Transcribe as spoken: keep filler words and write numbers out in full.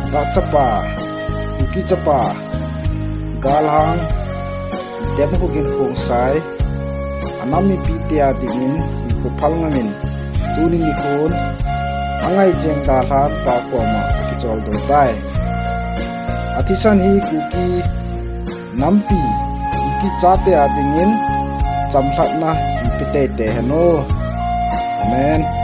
Tahchapa, Kuki chapa, galhang, Demkhogin Khongsai, anam mipite a dingin hinkho phalngam in, tuni nikhon, angaicheng dalhan Pa koma akicholdo tai. Athisan hi Kuki nampi, Kuki chate a dingin, chamlhatna hinpe teitei hen o. Amen.